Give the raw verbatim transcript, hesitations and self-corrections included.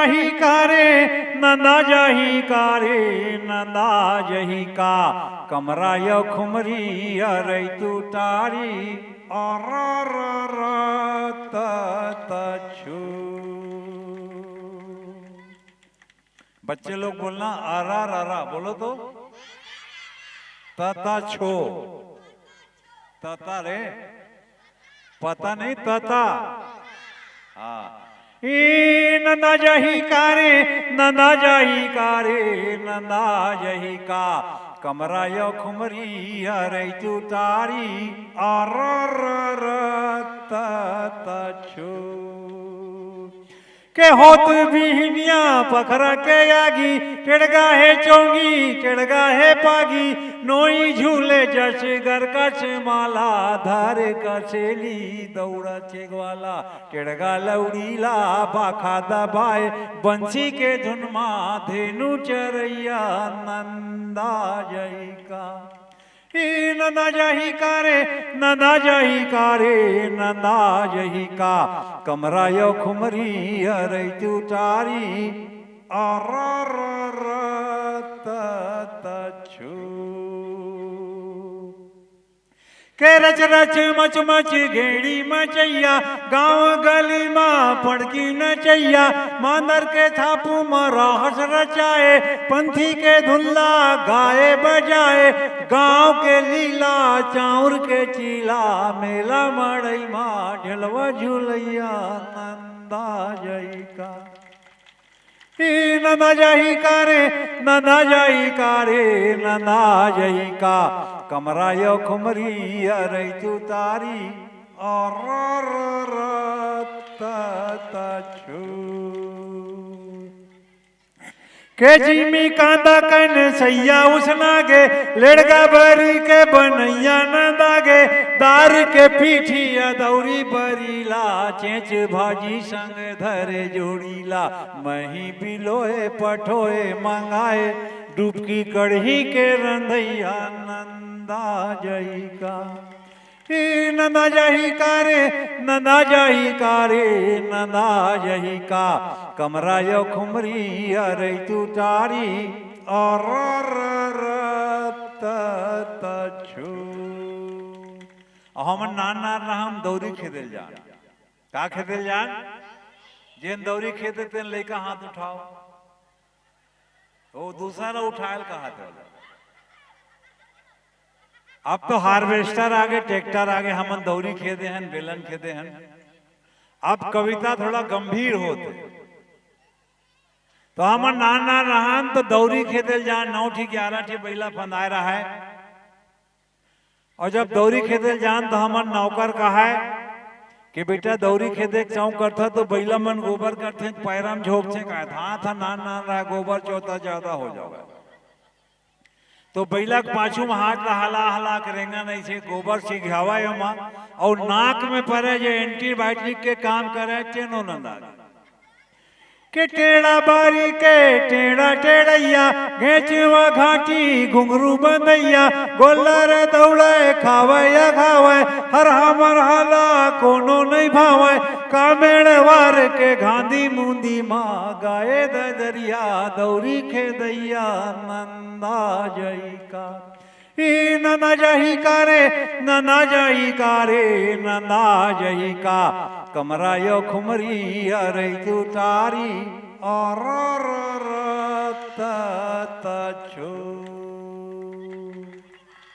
जाही का रे, नंदा जाही का रे, नंदा जाही का। कमरा यो खुमरी अरई तू टारी। अरा रा रा त त छु। बच्चे लोग बोलना, अरा रा रा, बोलो तो। तता छो। तता रे, पता नहीं, तता। हाँ। ई नंदा जाही का रे, नंदा जाही का रे, नंदा जाही का। कमरा यो खुमरी अरई तू टारी। अरा रा रा त त छु। के होत बिहनिया पखरा के आगी, टेड़गा हे चोंगी, टेड़गा हे पागी, नोई झूले जस गर कस माला, धर कसेली दौड़ा चेगवाला, टेड़गा लौड़ीला बाखा दबाए, बंसी के धुन मा धेनु चरैया नंदा जाही का। ई नंदा जाही का रे, नंदा जाही का रे, नंदा जाही का। कमरा यो खुमरी अरई तू टारी। अरा रा रा त त छु। के रच रच मच मच घेड़ी मचैया, गांव गली मा पड़की नचैया, मांदर के थापू मा राहस रचाए, पंथी के धुल्ला गाए बजाए, गांव के लीला चाउर के चीला, मेला मड़ई मा झलवा झुलैया नंदा जाही का। ई नंदा जाही का रे, नंदा जाही का रे, नंदा जाही का। कमरा यो खुमरी अरई तू टारी। अरा रा रा त त छु। के जिमी कांदा कन सैया उसना गे, लेड़गा बरी के बनैया नंदा गे, दार के पीठिया दौरी बरीला, चेंच भाजी संग धरे जोड़ीला, मही बिलोए पठोए मंगाए, डुबकी कड़ही के रंधैया नंदा जाही का। ई नंदा जाही का रे, नंदा जाही का रे, नंदा जाही का। कमरा यो खुमरी अरई तू टारी। अरा रा रा त त छु। अउ हमन नान नान रहन दौरी खेदे ल जान। का खेदे ल जान? जेन दौरी खेदे तेन लइका हाथ उठाओ। वो दूसरा उठायल कहा थे। अब तो हार्वेस्टर आगे, ट्रैक्टर आगे, हमन दौरी खेदे हन, बेलन खेदे हन। अब कविता थोड़ा गंभीर होत हे। तो हमन नान नान रहन तो दौरी खेदे ल जान, नौ ठी ग्यारह ठी बइला फंदाए रहय। अउ जब दौरी खेदे ल जान त हमन नौकर कहय कि बेटा दौरी खेदे के चाँव करथा तो बइला मन गोबर करथे, पैरा म झोंकथे, कहय धान था नान नान रहय, गोबर चोता जादा हो जावय। तो बइला के पाछू म हाथ ला हला हला के रेंगन अइसे गोबर सिघावय ओमा, अउ नाक में परे जे एंटीबायोटिक के काम करय तेनो नंदा के। टेढ़ा बारी के टेढ़ा टेढ़ैया, घेंचवा घाटी घुंघरू बंदैया, गोल्लर दौड़य खावय या खावय, हर हमर हाला कोनो नइ भावय। कामेड़वार के घांधी मुंदी मा गाय ददरिया, दौरी खेदैया नंदा जाही का। ई नंदा जाही का रे, नंदा जाही का रे, नंदा जाही का। कमरा यो खुमरी अरई तू टारी। अरा रा रा त त छु।